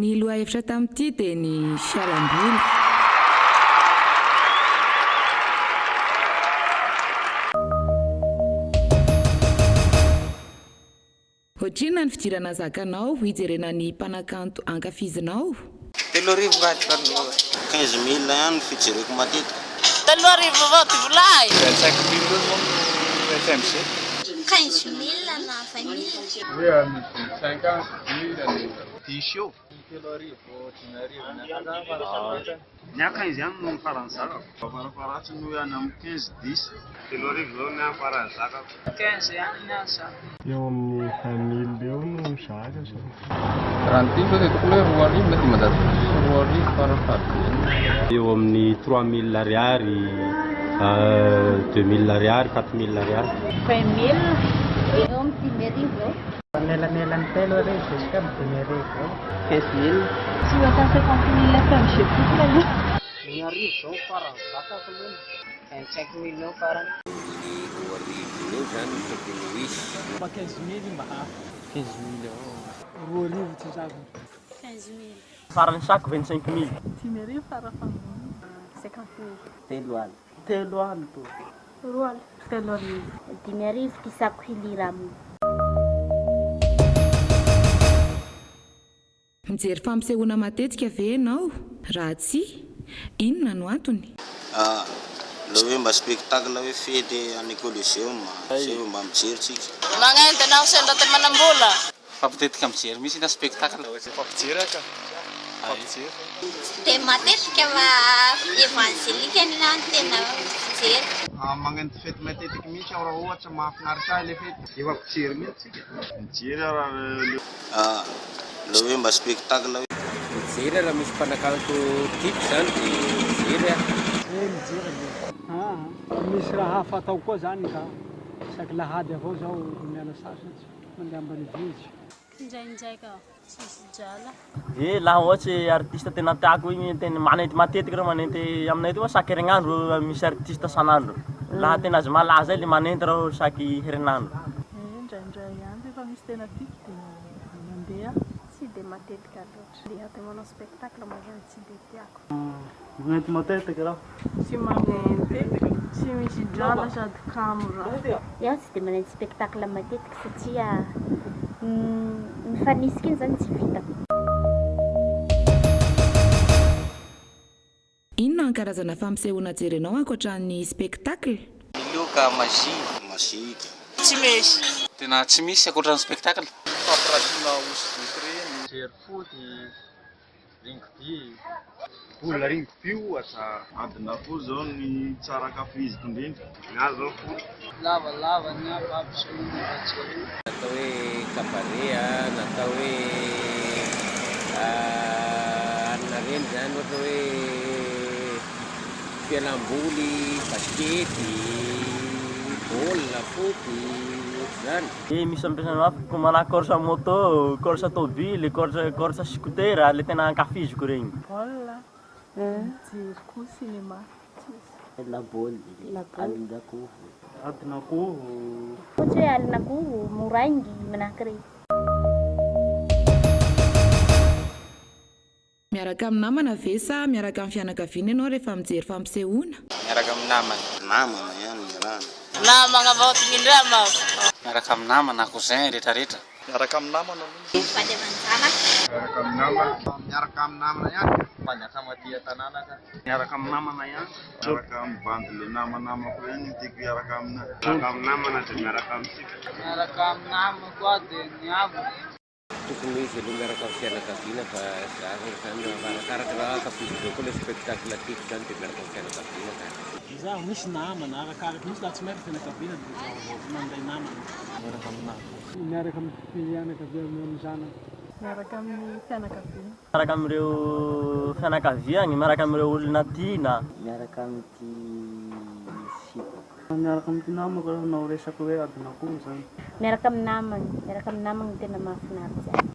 Ny lohahevitra tamin'ity dia ny fialamboly. Ohatrinona ny fidirana zakanao hijerena ny mpanakanto ankafizinao? 3000 raha ty fanolorana. 15 mille ihany ny fijereko matetika. 3000 avao ty volay. 25 mille eo zao no FMG. 15 mille na 20 mille. Hoe amin'ny 25 ans fidirana. Dix eo. 3000 5000 ny ahy farafahabetsany. Ny ahy 15 ihany no farany zakako. Farafaharatsiny hoe any amin'ny 15 dix. 3000 zao ny ahy farany zakako. 15 ihany ny ahy zakako. Eo amin'ny 20 mille eo no zaka zao. Raha ny tiako zao dia tokony hoe 2000 na 2500 farafahabehany. Eo amin'ny 3000 ariary, 2000 ariary, 4000 ariary. 20 mille. Eo amin'ny 5000 eo. Anelanelan'ny 3000 jusqu'à 5000 eo. 15 mille. Tsy mihoatra ny 50 mille FMG fotsiny aloha. 5000 zao farany zakako aloha. 25 mille eo farany. Ny 2000 eo zany no tokony ho izy. Mba 15 mille mba hafa. 15 mille eo. 2000 tsy zakako. 15 mille. Farany sako 25 mille. 5000 farafahavelony. 50 mille. 30 000. 30 000 to. 20 000. 3000. 5000 ty sako hilira aminy. Mijery fampisehoana matetika ve ianao? Raha tsia, inona no antony? Ah, le hoe mba spectacle hoe fety any Coliseum, zay vao mba mijery tsika. Magnenty anao sendra te manam-bola. Fa matetika mijery mihitsy na spectacle. Fampijery aka. Fampijery. Dia matetika fa evangelika ny ahy no tena fijery. Magnenty fety matetiky mihitsy aho raha ohatra mahafinaritra ahy le fety. Efa mpijery mihitsy tsika. Mijery aho raha le. Ah, le hoe mba spectacle hoe. Mijery raha misy mpanakanto tiako zany dia mijery aho. Eh mijery aloha. Aa misy raha hafa atao koa zany ka isaky lahady avao zaho miala sasatry mandeha ambanivohitsy. Indraindraika tsisy drala. Eh laha ohatsy artiste tena tiako igny tena manenty matetiky reo manenty aminay aty moa chaque herignandro misy artiste isan'andro laha tena azy malaza zay le manenty reo chaque herinandro. Eh indraindray ihany rehefa misy tena tiako dia mandeha. Tsy dia matetika loatra. Dia dia manao spectacle moa zany tsy dia tiako. Magnenty matetika raho. Tsy magnenty, tsy misy drala sady kamo raho. Iaho tsy dia manenty spectacle matetika satria mifanisika iny zany tsy vitako. Inona ny karazana fampisehoana jerenao ankoatra ny spectacle? Miloka, magie. Magie. Tsy misy. Tena tsy misy ankoatra ny spectacle. Fampiratiana hosodoko ireny. Mijery foot, rugby. Baolina rugby ohatra. Adin'akoho zao ny tsara ankafiziko indrindra. Ny ahy zao foot. Lavalava ny ahy fampisehoana mba jerena. Natao hoe cabaret, natao hoe anona reny zany ohatra hoe fialamboly, basikety, baolina, foot, ohatr'izany. Eh misy ampiasana hafa ko manahaky course moto, course tôbily, course course scooter le tena ankafiziko regny. Baolina, mijery koa cinéma. Tsisy. Laboly, alin'akoho. Adin'akoho. Ohatsy hoe alin'akoho, moraingy, manahaky regny. Miaraka amin'ny namana ve sa miaraka amin'ny fianakaviana ianao rehefa mijery fampisehoana? Miaraka amin'ny namana. Namana ihany iarahana. Namagna avao ty mindramako. Miaraka amin'ny namana, cousin, retraretra. Miaraka amin'ny namana aloha. Vady aman-janaka. Miaraka amin'ny namana. Miaraka amin'ny namana ihany. Mpanjaka aty an-tanàna ka. Miaraka amin'ny namana ihany. Miaraka amin'ny bandy le namanamako ihany no tiako hiaraka aminahy. Miaraka amin'ny namana dia miaraka amin'ny sipa. Miaraka amin'ny namako aho dia ny havako. Tokony ho izy aloha miaraka amin'ny fianakaviana fa za zany arakaraka raha ankafizindreo koa le spectacle tiako zany dia miaraka amin'ny fianakaviana ka. Izaho misy namana, arakaraka mihitsy laha tsy miaraka fianakaviana dia zaho vao manday namana. Miaraka amin'ny namana. Miaraka amin'ny fianakaviana amin'ny zanako. Miaraka amin'ny fianakaviana. Miaraka amin'ireo fianakaviagny, miaraka amin'ireo olona tiana. Miaraka amin'ity sipako. Miaraka amin'ity namako aho hanao resaka hoe adin'akoho izany. Miaraka amin'ny namana, miaraka amin'ny namana no tena mahafinaritra ahy.